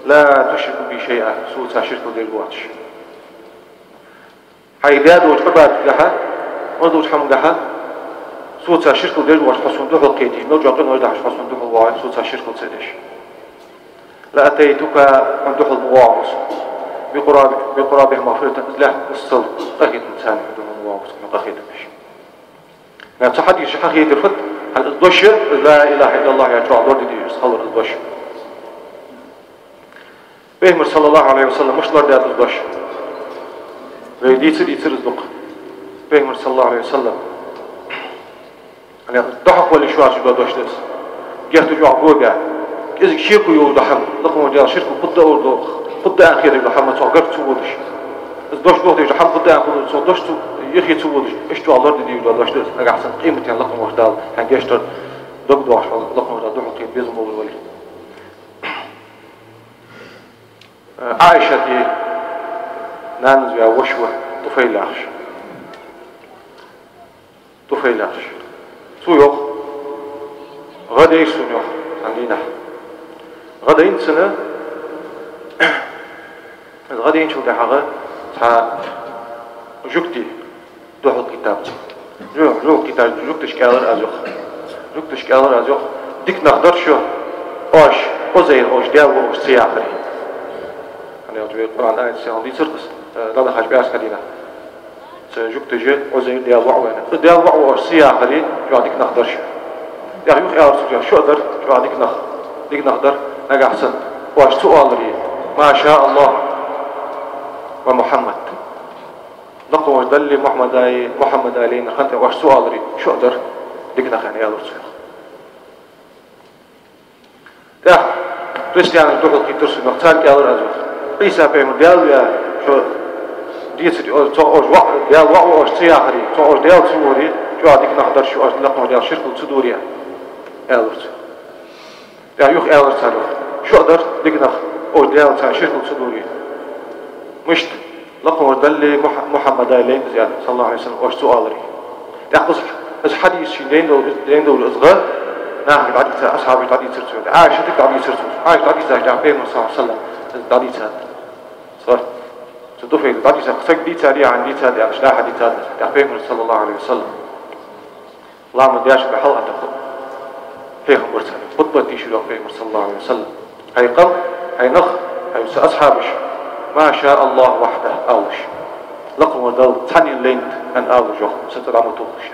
لا تشرك بي شيئا, соца ширк деш воацаш. Хьайга даь долча Ӏибадатагахьа, Ӏа долча хӀамагахьа, соца ширк деш воацаш хьо сона духьалкхийте, мел чӀоагӀа къинош дахьаш хьо сона духьалвоагӀе, соца ширк ца деш. لأتيتك, хьона духьал ма воагӀа со. بقراب-, بقرابها مغفرة, из лаьтта миссел къахетамца хьона духьал ма воагӀа со, хьона къахетам беш. Цу хьадиса чу хьахайтар фуд, хӀанз из дош, لا إله إلا الله яхачох лораде дезаш хилар из дош. Пайхамара, صلى الله عليه وسلم, мишта лорадаьд из дош? Вай дийца, дийцар из дукха. Пайхамара, صلى الله عليه وسلم, хӀана, дӀахо хьалхашка дош да из. Геттара чӀоагӀа го баь, кӀезига шеко йолаш дола хӀама, лакха волча Даьла ширк фуд да аьнна, фуд да аьнна хеташ дола хӀама цох гарга ца водаш, из дош дохадеш дола хӀама фуд да аьнна хеташ, цох дош ца, юхе ца водаш, иштта чӀоагӀа лораде дезаш дола дош да из. Нагахьа санна къематдийнахьа лакха волча Дала хьайна гешт дар дог доахаш, лакха волча Дала духьалкхета безам болаш вале. Ӏайшата Нанас ваь воша ва ТӀуфайл яхаш. ТӀуфайл яхаш. Цо йоах: «ГӀо дайра сона», — йоах, — «цхьан дийнахьа». ГӀо дайнад цунна, из гӀо дайначул тӀехьагӀа цхьа жугти духьалкхийттаб цо. Жу-, жугташка аьлар аз, йоах. Жугташка аьлар аз, йоах: «Дика нах дар шо, оаш Ӏузайр, оаш Даьла ва оаш ца яхаре». ХӀана аьлча вай Къуръан аятаца дийцар-кх из, э, дӀадахача пӀаьраска дийнахьа. Цу жугташа Ӏузайр Даьла воӀ ва аьнна. Даьла воӀ ва оаш ца яхаре, чӀоагӀа дика нах дар шо. ТӀаккха юха аьлар цо: «Шо а дар, чӀоагӀа дика нах, дика нах дар, нагахьа санна оаш ца оаларе: „Ма ша Аллахь ва Мухьаммад“. Лакха волча Далла, Мухьаммада, Мухьаммада лайна хиннад аьнна оаш ца оаларе, шо а дар дика нах», — аьнна, аьлар цо, йоах. ТӀаккха христианаша духьалкхийттар сона, йоах, царга аьлар аз, йоах: «Ӏийса пайхамар Даьла ва, шо дийцаре, цох оаш воӀ, Даьла воӀ ва оаш ца яхаре, цох оаш Даьла ца вохаре, чӀоагӀа дика нах дар шо, оаш лакха волча Даьла ширкал ца дораре», — аьлар цо. ТӀаккха юха аьлар цар, йоах: «Шо а дар дика нах, оаш Даьла царна ширкал ца дораре. Мишта, лакха волча Далла, Мухь-, Мухьаммада лайна из аьнна, саллаллахӀу Ӏалайхи ва саллам, оаш ца оаларе». ТӀаккха из, из хьадис шийна дайна дола, дайна дола из гӀо нахага дӀадийцар, асхьабашка дӀадийцар цо. Ӏайшатага дӀадийцар цо. Ӏайшатага дӀадийцача тӀаккха Пайхамара, саллаллахӀу Ӏалайхи ва саллам, из дӀадийцад. Цо, цу ТӀуфайла дӀадийцад, сага дийцаре, хьайна дийцад аьнна, дӀа-хьа дийцад. ТӀаккха Пайхамара, саллаллахӀу Ӏалайхи ва саллам, ламаз даьчул тӀехьагӀа хьалъэттар ху-, хьехам бар цар. Хутбат дийшар йоах Пайхамара, саллаллахӀу Ӏалайхи ва саллам: «Хьай къам, хьай нах, хьай са асхьабаш, „Ма ша Аллахь вахьдахь“, — алалаш. — Лакха волча Далла цхьаннена лайнад», — аьнна, алалаш, йоах, са цӀа дӀа ма тохалаш.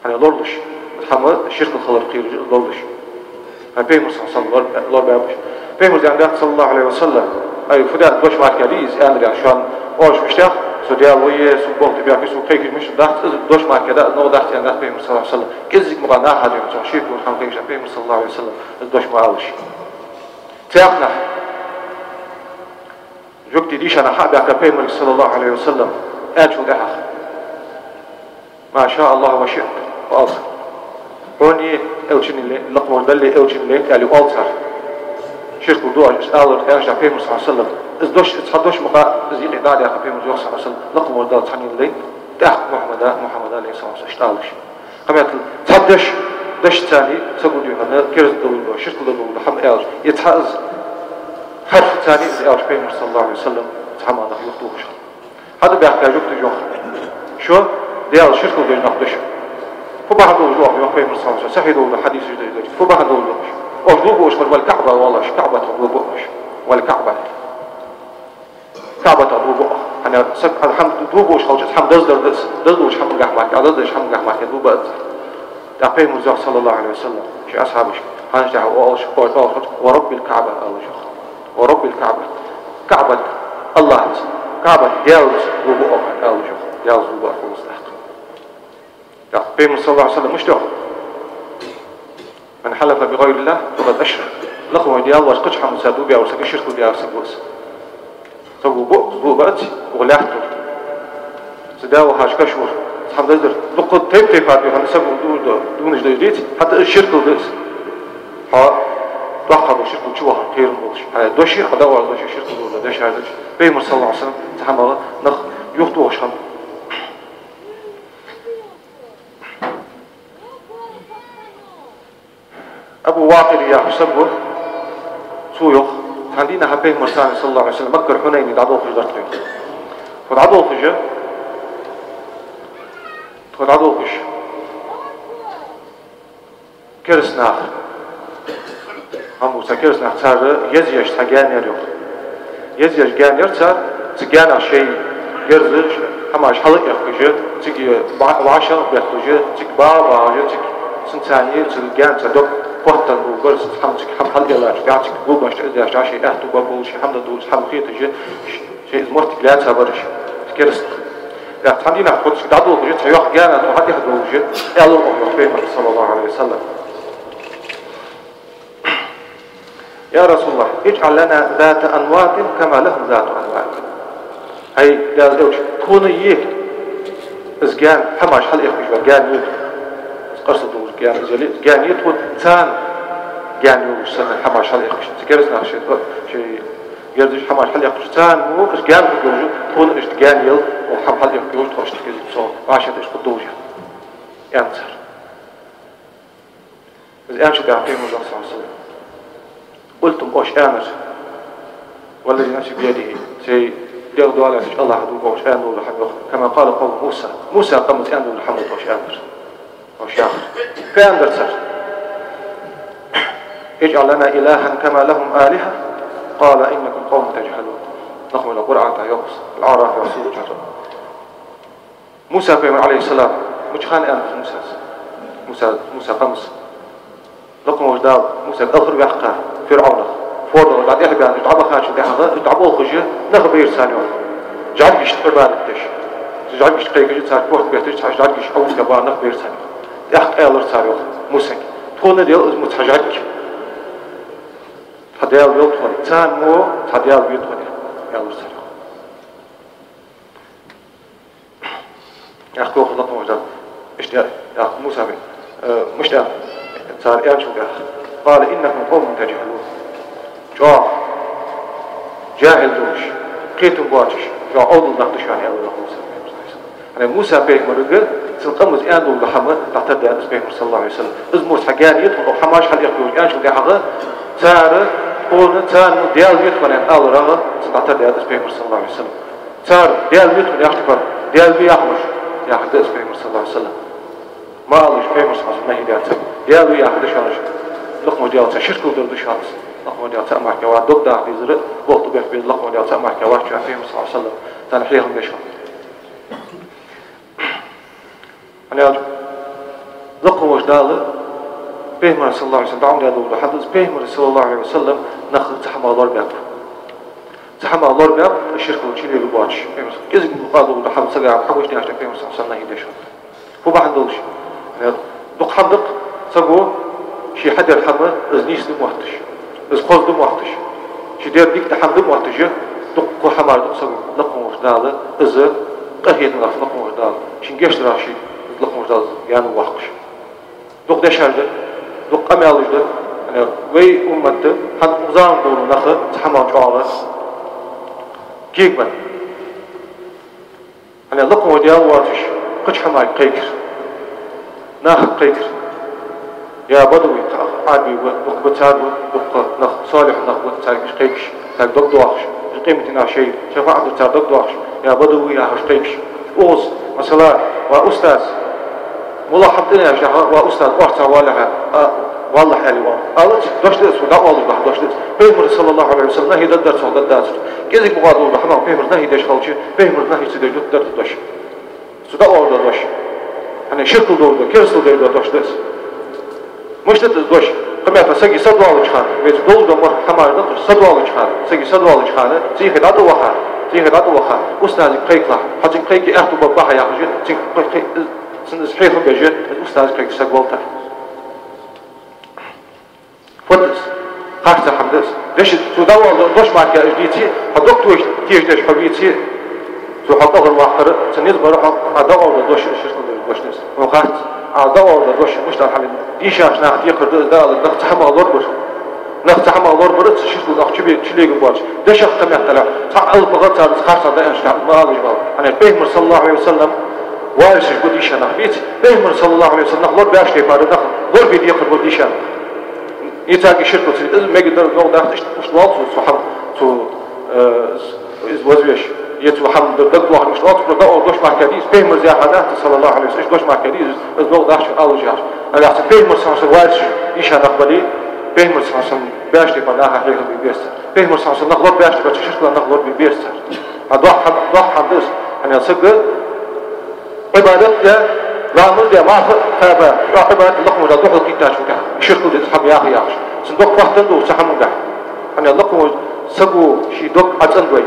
ХӀана лоралаш, хӀама ширк хилар кхераш лоралаш. Хьай Пайхамара, саллаллахӀу Ӏалайхи ва саллам, лор-, лорабаьб уж. Пайхамара аьннадац, саллаллахӀу Ӏалайхи ва саллам: «Ай, фу даьд, дош мара кхы дий из?» — аьннар яхаш, шоана оалаш мишта дац, со Даьла ва е, сога болх тӀабехк, сога кхайкаш мишта дац, из дош мара кхы дац, из новкъа дац аьннадац Пайхамара, саллаллахӀу Ӏалайхи ва саллам. КӀеззига мукъагӀа наха хьадийна цо ширк хӀама кхайкаш, Пайхамара, саллаллахӀу Ӏалайхи ва саллам, из дош ма алалаш. Цхьаннахьа жугтий дийша нах хьа а баьхка Пайхамарга, саллаллахӀу Ӏалайхи ва саллам, аьлчул тӀехьагӀа: «Ма ша Аллахь ва шиъта», — оал цар. «Хьона а, Элчанна а, лакха волча Далла а, Элчанна а лайнад», — аьле оал цар. Ширк ду оаш из алар, аьнна, Пайхамара, саллаллахӀу Ӏалайхи ва саллам, из дош, из цхьа дош мукъа, из юкъе дӀа а даьккха, Пайхамара йоах, саллаллахӀу Ӏалайхи ва саллам: «Лакха волча Далла цхьаннена лайнад, тӀаккха Мухьаммада, Мухьаммада лайнад», — аьнна, саллаллахӀу Ӏалайхи ва саллам, иштта алалаш. Кхы меттел цхьа дош, дош царна, сагу духьана, керста долаш, ширк долаш, хӀама аьлча, е цхьа из хьарф царна из аьлча, Пайхамара, саллаллахӀу Ӏалайхи ва саллам, цхьа ма нах юхатохаш хилар. Хьа а баьхка жугтий йоах: «Шо Даьла ширк долаш нах да шо. Фу бахьан долаш да оаха, — йоах Пайхамара, саллаллахӀу Ӏалайхи ва саллам, сахьихь долаш дола хьадисаш да из, — фу бахьан долаш да оаха? Оаш дув буаш бар, валь-КаӀба оалаш, КаӀбатах дув бу оаш. Валь-КаӀба. КаӀбатах дув бу оаха. ХӀана аьлча саг хӀама дув буаш хилча, из хӀама даздар да из, даздолча хӀамангахьа мара, дӀадаздеш хӀамангахьа мара дув ба из». ТӀаккха Пайхамара йоах, саллаллахӀу Ӏалайхи ва саллам, ший асхьабашка: «Хьанна тӀехьа оалаш, оалаш, ва Раббиль-КаӀба», — алалаш, йоах. «Ва Раббиль-КаӀба. КаӀбат АллахӀаца, КаӀбат Даьлаца дув бу оаха», — алалаш, йоах. Даьлаца дув бар хулаш тӀаккха. ТӀаккха Пайхамара, саллаллахӀу Ӏалайхи ва саллам, мишта йоах: «Ман хьалафа би гӀайриллахӀ, факъад ашрак». Лакха волча Даьла воацача кхыча хӀамаца дув баь вар саг, ширк даь вар саг ва из. Саго бу, бу бац, укх лаьттара. Цу Даьла вахача каша вар, цхьа даздар, дукха тайп-тайпара да, хӀана саго ду-, ду-, дувнаш деш дийца, хӀаьта из ширк да из. Хьо доккха дола ширк чу ваха кхерам болаш. Хьай дош, хьа дӀаоала дош ширк да, дош хьай дош. Пайхамара, саллаллахӀу Ӏалайхи ва саллам, цу хӀамах нах юхатохаш хиннад. Абу Вакъил яхаш саг ва, цо йоах: цхьан дийнахьа Пайхамара, саллаллахӀу Ӏалайхи ва саллам, Маккара Хьунайне дӀадолхаш дар тхо, йоах. Тхо дӀадолхаш, тхо дӀадолхаш, кераста наха, хӀама ца кераста нах, цар езъеш цхьа гаьна яр, йоах. Езъеш гаьна яр цар, цу гаьнах шоай герзаш, хӀамаш хьалъэхкаш, цига вӀа-, вӀашагӀбетташ, цига бала багӀаш, цига цунцани, цу гаьна цхьа дог хоттаденна болаш, цу хӀама цига хӀама хьалъэллача, цига гулбеннаш тӀа из деш, шоай аьттув ба болаш, хӀама да долаш, хӀама хеташ, шоай из моттиг лаьца бараш, кераста нах. ТӀаккха цхьан дийнахьа тхо цига дӀадолхаш, цхьа йоккха гаьна тхо хьатӀехьа долаш, аьлар оаха, йоах, Пайхамара, саллаллахӀу Ӏалайхи ва саллам: «Я РасулаллахӀ, иджӀал лана зата анватин кама лахум зату анват». Хьай Даьла Элча, тхона е из гаьна, хӀамаш хьалъэхкаш йола гаьна е тхона, къарса долаш гаьна, из яле, гаьна е тхона, царна гаьна йолаш санна, хӀамаш хьалъэхкаш. Цу кераста наха шоай, шоай Герзаш хӀамаш хьалъяккхаш, царна мо уж гаьна хургйолаш, тхона иштта гаьна яла, укх хӀама хьалъяккхаргйолаш тхо иштта кхезиг цо, вӀашагӀтта иштта хургдолаш, аьннад цар. Из аьнначул тӀехьагӀа Пайхамара аьннад, صلى الله عليه وسلم: «قلتم, оаш аьннар, والذي نفسي بيده, сай дегӀ доаллача АллахӀа дув оаш аьнна дола хӀама, йоах, كما قال قوم موسى, Муса къамаца аьнна дола хӀама оаш аьннар». Оаш яхар. Фу аьннадар цар? «اجعل لنا إلها كما لهم آلهة قال إنكم قوم تجهلون». Лакха волча Дала Къуръана тӀа йоах, Ал-АӀраф яхача сурата чу. Муса пайхамара, عليه السلام, мича хана аьннад Мусас? Муса, Муса къамаца. Лакха волча Дала Мусага алхара ваьккхар ФирӀавнах. ФордагӀа дӀатӀехбаьнна, дӀабахачул тӀехьагӀа, дӀаболхаш, нах байра царна, йоах, жӀаргашта Ӏибадат деш. ЖӀаргашта кхайкаш, цар корта бетташ, цхьа жӀаргаш Ӏовутта баха нах байра царна, йоах. ТӀаккха аьлар цар, йоах, Мусага: «Тхона да из мо цхьа жӀарг. Цхьа Даьла йола тхона. Царна мо цхьа Даьла ве тхона», — аьлар цар, йоах. ТӀаккха йоах Лакха волча Дала: «Иштта, тӀаккха Муса бен, э, мишта аьннад цар аьнначул тӀехьагӀа? قال إنكم قوم تجهلون». ЧӀоагӀа жахӀил долаш, кхетам боацаш, чӀоагӀа овдал нах да шоана, аьлар Лакха волча Дала. ХӀана, Муса пайхамарга цун къамаца аьнна дола хӀама дӀатардаьд из Пайхамара, صلى الله عليه وسلم. Из мо цхьа гаьна я тхона, укх хӀамаш хьалъяккхаргйолаш, аьнначул тӀехьагӀа цар, тхона, царна мо Даьла ве тхона, аьнна аларах, цунна дӀатардаьд из Пайхамар, صلى الله عليه وسلم. Цар Даьла ве тхона яхача тайпара, Даьла ве яхар, яхар да из Пайхамара, صلى الله عليه وسلم. Ма алалаш, Пайхамара, صلى الله عليه وسلم, нахьи даьд царна. Даьла ве яхар да шоана из. Лакха волча Дала цхьа ширк дар да шоана из. Лакха волча Дала цхьа мара вац, дог даха дезар, бохту бехк беза, Лакха волча Дала цхьа мара вац шоана Пайхамара, صلى الله عليه وسلم, царна хьехам беш. ХӀана аьлча, Лакха волча Дала Пайхамара, صلى الله عليه وسلم, дӀаӀомадаь дола хӀама да из, Пайхамара, صلى الله عليه وسلم, нах цу хӀамах лорабаьб. Цу хӀамах лорабаьб, ширк чулега боацаш. Пайхамара кӀезига бокъо дола хӀама сага хьагучадаьча Пайхамара, صلى الله عليه وسلم, нахьи деш хиннад. Фу бахьан долаш? Э, дукха хӀама да-кх саго ше хьадер хӀама из нийса да мотташ, из хоза да мотташ, ше дер дика да, хӀама да мотташ, дукха хӀамаш да-кх саго, Лакха волча Дала из къахетам лаца, Лакха волча Дала шийна гешт дарах ше, Лакха волча Дала гаьна воаккхаш. Дукха дешаш да, дукха къамаьлаш да, э, вай уммата, хӀанз укх заман бола нах цу хӀамах чӀоагӀа кегабенна. ХӀана, Лакха волча Дала воацаш, кхыча хӀамах кхайкар, нахах кхайкар. Я бадавий, кхы Ӏарбий ва, дукха ба цар ва, дукха нах, солихӀ нах ба царга кхайкаш, царга дог доахаш, къематдийнахьа шоай шафаӀат дар цар дог доахаш, я бадавий яхаш кхайкаш. Укхаза, масала, ва устаз, мула хӀама тӀа яхаш, ва устаз, орцагӀа валахьа, а, валлахь, аьле, ва. Алац, дош да из, цо дӀаоалаш дола дош да из. Пайхамара, صلى الله عليه وسلم, нахьи даьдар цо, даьдацар. КӀезига бокъо дола хӀамах Пайхамара нахьи деш хилча, Пайхамара нахьи ца деш дар дош. Цо дӀаоалаш дола дош. ХӀана, ширк дола дош, керастал дола дош да из. Мишта да из дош? Кхы меттел сага са доаллача хана, вайца долаш дола мара хӀамаш да-кх уж, са доаллача хана, сага са доаллача хана, цӀихе дӀатӀаваха, цӀихе дӀатӀаваха, устазага кхайкалахь, хьо цунга кхайке аьттув ба бахьа яхаш, цунга кхай-, кхай-, цунна из хьехам беш, из устазага кхайкаш саг валийтар. Фу да из? Харц хӀама да из. Дешаш, цо дӀаоалаш дола дош мара из дийце, хьо дукха теш-, тешдеш хьо веце, цо хьо кӀалхарваккхар, цун низ бар хьо, Ӏа дӀаоалаш дола дош ширк дола дош да из. Хьона хац, Ӏа дӀаоалаш дола дош мишта да хьона, дийшача наха декхар да из, Дала нах цу хӀамах лорабар. Нах цу хӀамах лорабар, цу ширк долча хӀамах чубе-, чулега боацаш. Дешах кхы меттел, цхьа алапа гӀа цар из харцахьа да аьнна, ма алалаш валла. ХӀана, Пайхамар, صلى الله عليه وسلم, варисаш ба дийша нах, веце, Пайхамар, صلى الله عليه وسلم, нах лорабаьча тайпара нах лорабе декхар ба дийша нах. Ницаги ширк ца, из мегаргдар, из новкъа дац, иштта, иштта валла цо, цу хӀама, цо, э, из, из вазвеш, е цо хӀама дар дагадоахаш, иштта валла цо, дӀаоалаш дош мара кхы дий из, Пайхамара яхар дац, صلى الله عليه وسلم, иштта дош мара кхы дий из, из новкъа дац, алалаш яхаш. Аллахьа цу Пайхамара, صلى الله عليه وسلم, варисаш дийша нах бале, Пайхамар, صلى الله عليه وسلم, баьча тайпара наха хьехам бе беза цар. Пайхамар, صلى الله عليه وسلم, нах лорабаьча тайпара ширк дола нах лорабе беза цар. А доккха хӀама, доккха хӀама да из, хӀана, саг Ӏибадат де, ламаз де, марха кхаба, чӀоагӀа Ӏибадат, Лакха волча Дала духьалкхийттача хана, ширк да из хӀама яха яхаш. Цун дог хоттаденна да цу хӀамангахьа. ХӀана, Лакха волча саго ший дог ӀацӀендой.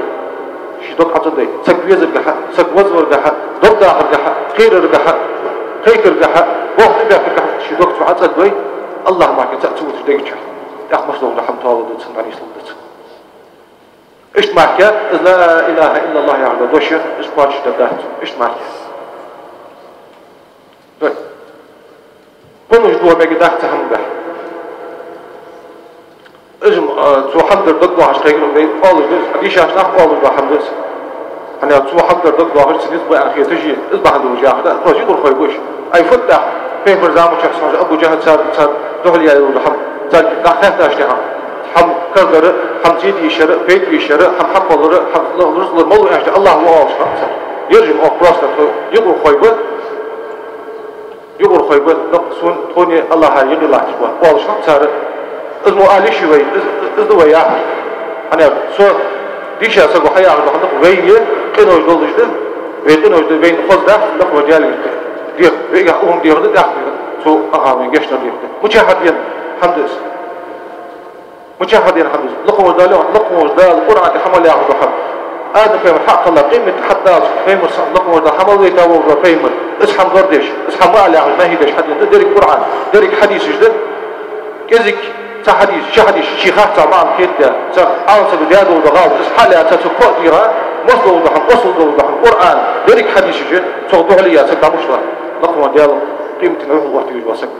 Ший дог ӀацӀендой. Саг везаргахьа, саг вазваргахьа, дог дахаргахьа, кхераргахьа, кхайкаргахьа, бохту бехкаргахьа, ший дог цо ӀацӀендой, Аллахь мара кхы цаӀ ца вуташ дега чу. ТӀаккха массадолча хӀаман тоалургда цунна, дӀанийсдергда цунна. Иштта мара кхы, из لا إله إلا الله яхаш дола дош, из кхоачашдергдац, иштта мара кхы. Ой. Кхунаш дуа мегаргдац цу хӀамангахьа. Из, а, цо хӀама дар дог доахаш кхайкар вай оалаш да из, хьадийшача наха оалаш да хӀама да из. ХӀана аьлча цо хӀама дар дог доахаш, цун низ ба аьнна хеташ я, из бахьан долаш яхар да, тхоаш юкъара хой ба уж. Ай фуд тӀаккха, пайхамара заман чухь санна Абу ЖахӀал цар, цар духьал яь йола хӀама, царга дӀахаьттача хӀама, хӀама карадар, хӀама зе де йиш яр, пайда бе йиш яр, хӀама хьакхоллар, хӀама лу-, лургдалар малав аьнна, АллахӀ ва оалаш хиннаб цар. Ер жима оаха просто тхо юкъара хой ба. Юкъара хой ба, дакъа сона, тхона, АллахӀа юкъе латташ ба. Оалаш хиннаб цар, из мо ала йиш я вай, из, из да вай яхар. ХӀана аьлча, со дийша саго хьаяхаш да хӀанз, вай къинош долаш да, вай къинош да, вайна хоза дац, дакъа вай Даьла юрта деха, вайгахьа укхун дехар да, тӀехьа дехар да, цо, аха, вайна гешт дар деха да. Мичахьара дена хӀама да из? Мичахьара дена хӀама да из? Лакха волча Дала, лакха волча Дала Къуръан тӀа хьа мел яхаш да хӀама. Адам пайхамар хьакхелла, къематди хьатӀадаллалца, пайхамар санна лакха волча Дала хьа мел вайта вола пайхамар, из хӀама лорадеш, из хӀама ма ала яхаш нахьи деш хьадена да, деррига Къуръан, деррига хьадисаш да. КӀезига цхьа хьадис, ши хьадис, ший харцахьа маӀан кхетадаь, цхьа Ӏалам саго даь дола гӀалат, из хьалаьца, цу кхоъ дийгӀа, мосса дола хӀама, осал дола хӀама, Къуръан, деррига хьадисаш, цох духьале яь саг дӀа муш лар. Лакха волча Дала къематдийнахьа духьал оттавеш вола саг.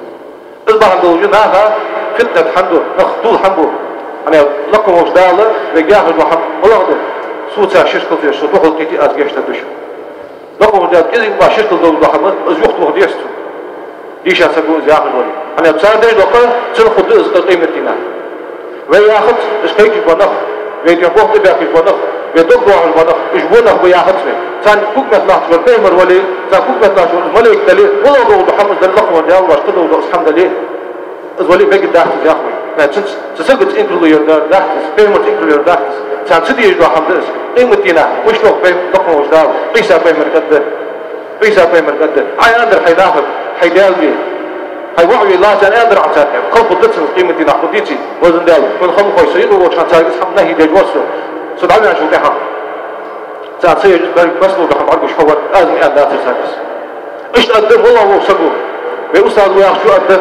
Из бахьан долаш наха фитнат хӀама да, нах дулла хӀама ба. ХӀана аьлча лакха волча Дала вайга яхаш да хӀама малагӀа да? Соца ширк ца еш, со духьал кхийтте, аз гешт дергда шоана. Лакха волча Дала кӀезига ма ширк дола хӀама, из юхатоха деза цо. Дийша саго из яхаш вале. ХӀана аьлча цар деш дола къа, цунах хургда из къа къематдийнахьа. Вай яхац, уж кхайкаш бола нах, вай тӀехьа болх тӀабехкаш бола нах, вай дог доахаш бола нах, уж во нах ба яхац вай. Царна куг метта латташ вар пайхамар вале, царна куг метта латташ вар малейк дале, малагӀа дола да хӀама из дале, лакха волча Дала вайна кхы дола из хӀама дале, из вале мегаргдац из яхар. Цу, цу сагаца инкарло яр дац из, пайхамарца инкарло яр дац из. Царна ца дезаш дола хӀама да из. Къематдийнахьа, мишта йоах пайхам-, лакха волча Дала, Ӏийса пайхамарга аргда. Ӏийса пайхамарга аргда. Ӏа аьннадар хьай нахага, хьай Даьла ве, хьай воӀ ве лаца аьннадар Ӏа царга. Кхалхургда цунах къематдийнахьа, хургдеций, везан Даьла. Вайна хов хой, со юкъе волча хана царга из хӀама нахьи деш вар со. Со дӀаваьнначул тӀехьагӀа. Царна ца еш из бер-, баслуга хӀама Ӏаргуш хьавар, аз ма аьннадац царга из. Иштта аргда малагӀа вола саг ва. Вай устаз ва яхачо аргда.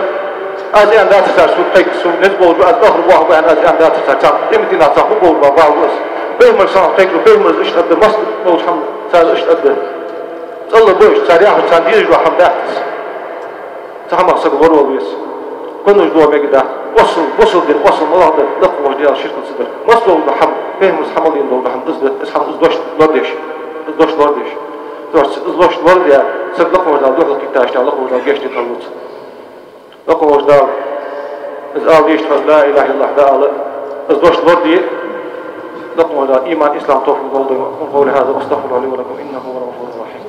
Аз аьннадац царга, со кхайк, со низ болаш ва, аз ахар боахаргба аьнна, аз аьннадац царга. Царна къематдийнахьа царна хургбола бала ба из. Пайхамарга санна кхайкар, пайхамара иштта аргда, массанахьа долча хӀаманна цар иштта аргда. ЦӀалла ба уж, цар яхар, царна дезаш дола хӀама дац из. Цу хӀамах саг лоравала веза. Къинош доха мегаргдац. Осал, бусалба дин, осал малагӀа да, лакха волча Даьла ширк ца дар. Массадола хӀама, пайхамарца хьа мел ена дола хӀама из да, из хӀама, из дош лорадеш. Из дош лорадеш. Из дош, из дош лорадаь, саг лакха волча Дала духьал кхийттача, лакха волча Дала гешт дергда цунна. Лакха волча Дала, из ала дезаш тхо, لا إله إلا الله дӀаала, из дош лораде, лакха волча Дала иман, ислам, товфикъ лолда вайна. أقول قولي هذا وأستغفر الله لي ولكم إنه هو الغفور الرحيم.